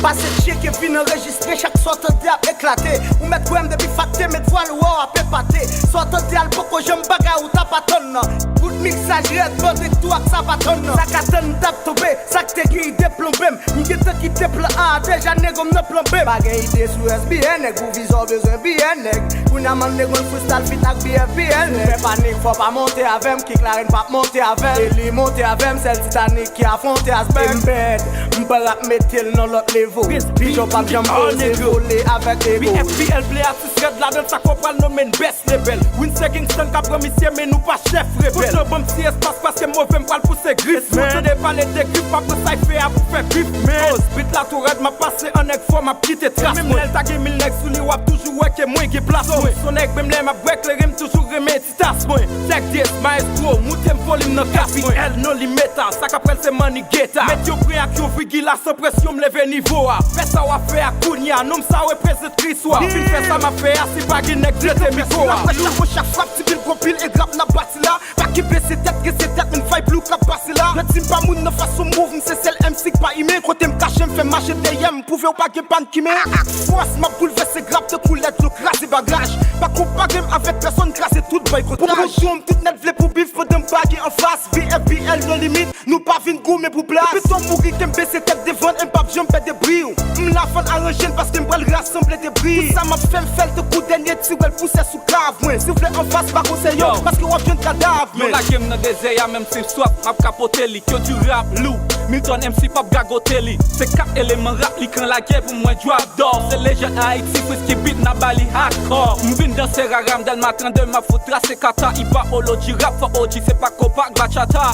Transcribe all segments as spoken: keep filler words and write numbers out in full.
Pase tcheke vin anrejistre, chak sa w tande ap eklate. Ou mèt kwè m depi fat te met vwal ou wè w ap epate. Sa w tande a l poko janm bagay ou t ap atann nan. Bout miksaj rèd, Rodrigue tou ak sa pa tann nan. Sa k atann m t ap tonbe, sa k te gen ide plonbe m. M gentan kite plan A a deja, nego m nan plan B. Pa gen ide sou S B N, nèg pou vizyon w bezwen biyè, nèg. Kounye a m ap negosye freestyle feat ak B F B L. Fè panik, fò pa monte avè m, Kick Larèn p ap monte avè m. E li monte avè m, sèl Titanic ki afwonte iceberg. M bad, m pa rap mete l nan lòt level. Pijon p ap janm oze vole avèk ego. B F B L vle atis rèd ladan l, sa k fè w pral nonmen n best label. Wi n se gangsta n ka pran misye, men nou pa chèf rebèl. Fouti ban m ti espas paske move m pral pouse grif. Fouti de pale de grif, pa pran sa y fè a pou fè bif. Koz beat la twò rèd, m ap pase an nèg fò, m ap kite tras mwen. Menm lè l ta gen mil nèg sou li, w ap toujou wè ke mwen gen plas mwen. Son nèg, menm lè m ap bwè kleren, m toujou renmen ti tas mwen. Check this, maestro, moute m volim nan kas mwen. L non limita, sa k ap pral se Money Geta. Met yon pwen ak yon vigila, san presyon m leve nivo a. Fè sa w ap fè a kounye a, non m sa reprezant Kris wa. Fin fè sa m ap fè a, si pa gen nèg jete mikwo a. Apre chak, apre chak frap, ti pil gwo pil, e grap n ap bati la. Pa kenbe se tèt, gen se tèt, men vibe lou k ap pase la. Yo di m pa moun nan fason m move, m se sèl M C k pa imen. Kote m kache, m fè mache dèyè m, pwouve w pa gen pann ki men. Ak fòs, m ap boulvèse grap tankou lè dlo kraze bagaj. Pa konpare m avèk pèsonn, kraze tout boykotaj. Pou pran don m, tout nèt vle pou bif pandan m pa gen anfas. B F B L non limit, nou pa vin goumen pou plas. Depi tan m mouri, kenbe se tèt devan, m p ap janm pèdi bri w. M la fò n aranje l paske m pral rasanble debri. Tout sa m ap fè, m fè l tankou dènye ti wèl pousè sou kav mwen. Si w vle anfas, pa konseye w, paske w ap jwenn kadav. Yo lage m nan dezè a, menm si swaf, m ap kapote li. Ke du rap lou, Milton M C p ap gagote li. Se kat eleman rap, li kan lagè pou mwen drop dog. Se lejand Ayiti, Frisky Beat, n a ba li hardcore. M vin danse rara, m Dalma trannde, m ap fout trase kata. Ipa oloji rap fò O G, se pa kopa ak bachata.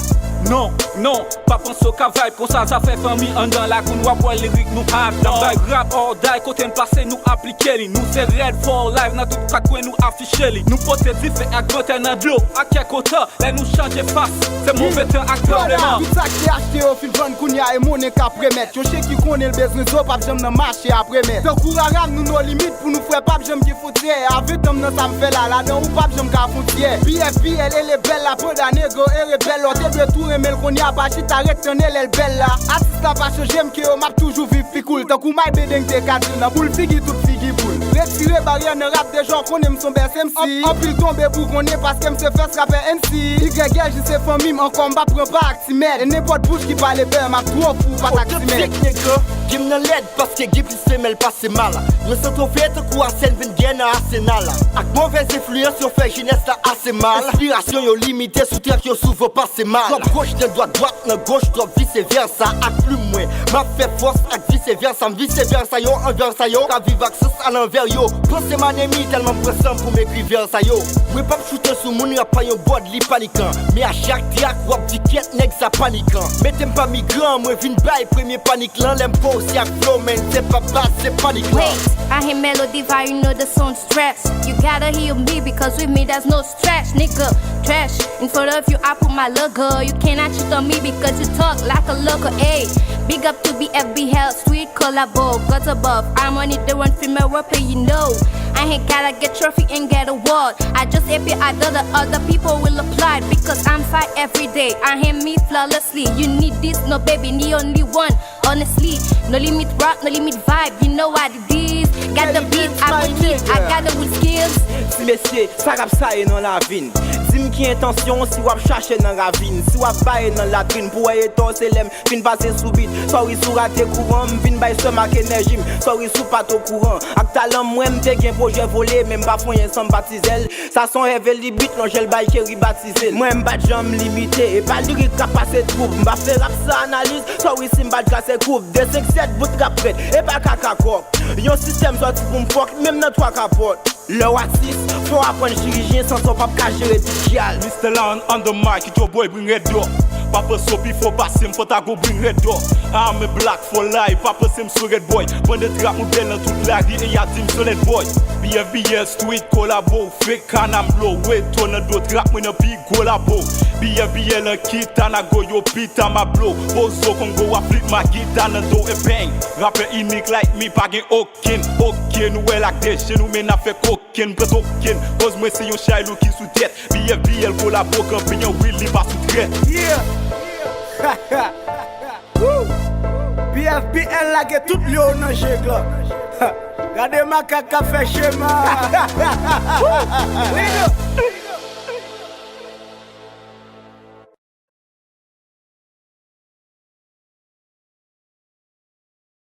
Non, non, pa panse w ka vibe konsa, zafè fanmi anndan lakou n, w ap wè lirik nou hardcore. N ap bay rap or die, kote n plase nou aplike li. Nou se Red for Life, nan tout kat kwen nou afiche li. Nou pote dife ak vantè nan dlo, ak kè kontan. Lè nou chanje fas, se move tan ak tranbleman. Tout sa k te achte yo fin vann kounye a e monnen k ap remèt. Yon chen ki konnen l bezwen zo p ap janm nan mache ap remèt. Tankou rara m nou no limit pou nou frè p ap janm gen fwontyè. A ven tan m nan sa m fè la, ladan ou p ap janm ka fwontyè. B F B L e lebèl la, panda nego e rebèl. Lè w te dwe tou renmen l kounye a pa chita ret tann e lè l bèl la. Atis la pa chanje m ke yo m ap toujou viv pi cool. Tankou My Bedeng te ka di l nan boul figi tout figi boul. Retire baryè nan rap deja w konnen m s on bèl M C. Anpil tonbe pou konnen paske m se fès rapè N C. Y L J se fanmi m ankò, m p ap pran pa ak ti mèd. E nenpòt bouch ki pale bè, m ap twò fou pa t ak ti mèd. Otantik nèg la, game nan lèd paske gen plis femèl pase mal. Mwen santi w veye tankou Arsène Wenger nan Arsenal. Ak movèz enfliyans yo fè jenès la ase mal. Enspirasyon yo limite sou trèk yo souvan pase mal. Twòp goch nan dwat, dwat nan goch, twòp vise vèsa ak plim mwen. M ap fè fòs ak vise vèsa, m vise vèsa yo, anvè sa yo ka viv ak sans a lanvè yo. Panse m anemi tèlman m pran san m pou m ekri vèsa yo. Mwen p ap choute sou moun, rap pa yon bòd, li panikan. Men a chak trak w ap di kyèt nèg sa panikan. Mete m pami gran, mwen vin bay premye panik lan. Lè m poze ak flow, men se pa baz, se panik lan. Wait, I hear melody vibe, you know the sound stress. You gotta hear me because with me there's no stress, nigga. Trash, in front of you I put my logo. You cannot cheat on me because you talk like a local, ayy. Big up to B F B L, street collabo, got above. I'm on it, the one female rapper, you know. I ain't gotta get trophy and get award. I just appear, I know the other people will applaud because I'm fight every day. I am me flawlessly. You need this, no baby, the only one. Honestly, no limit rap, no limit vibe. You know what it is. Got the beat, I will keep. I got the with skills. Ti mesye, sa k ap saye nan lavi n? Di m ki entansyon w si w ap chache nan ravin. Si w ap baye nan latrin pou wè etò se lè m fin pase sou bit. Sorry si w rate kouran, m vin bay sè m ak enèji m. Sorry si w pa t okouran. Ak talan mwen, m te gen pwojè vole, men m pa fwenyen san m pa ti zèl. Sa s on heavy beat, non jèl bay Kerry batize l. Mwen m pa t janm limite, e pa lirik k ap pase twoup. M pa fè rap san analiz, sorry si m pa t kase koup. De senk sèt bout rap prèt, e pa kaka kòk. Yon sistèm sòti pou m fòk, menm nan twa kapòt. Lè w atis, fò w aprann chirijyen, san sa w p ap ka jere tout dyal. Mister Lion on the mic, it's your boy bring red door. Pa panse w pi fò pase m, fò ta go bring red door. I'm a black for life, pa panse m sou red boy. Pandan trap mwen bèl nan tout lari, e y a di m solid boy. B F B S, street kolabo, fake kanam blow. Weto nan do trap mwen nan pi gwo labo. B F B L an kita, na go yo pita ma blow. Bozo Kongo a flip ma gita nan do e bang. Rapè inik like me, pa gen okenn, okenn. Ou wè l ak de je nou men n ap fè kokenn. Pran tokenn, koz mwen se yon chay lou ki sou tèt. B F B L kolabo kanpe yon wil li pa sou trèt. Yeah. Woo! B F B L lage tout lyon nan je glòt. Gade makak k ap fè chema.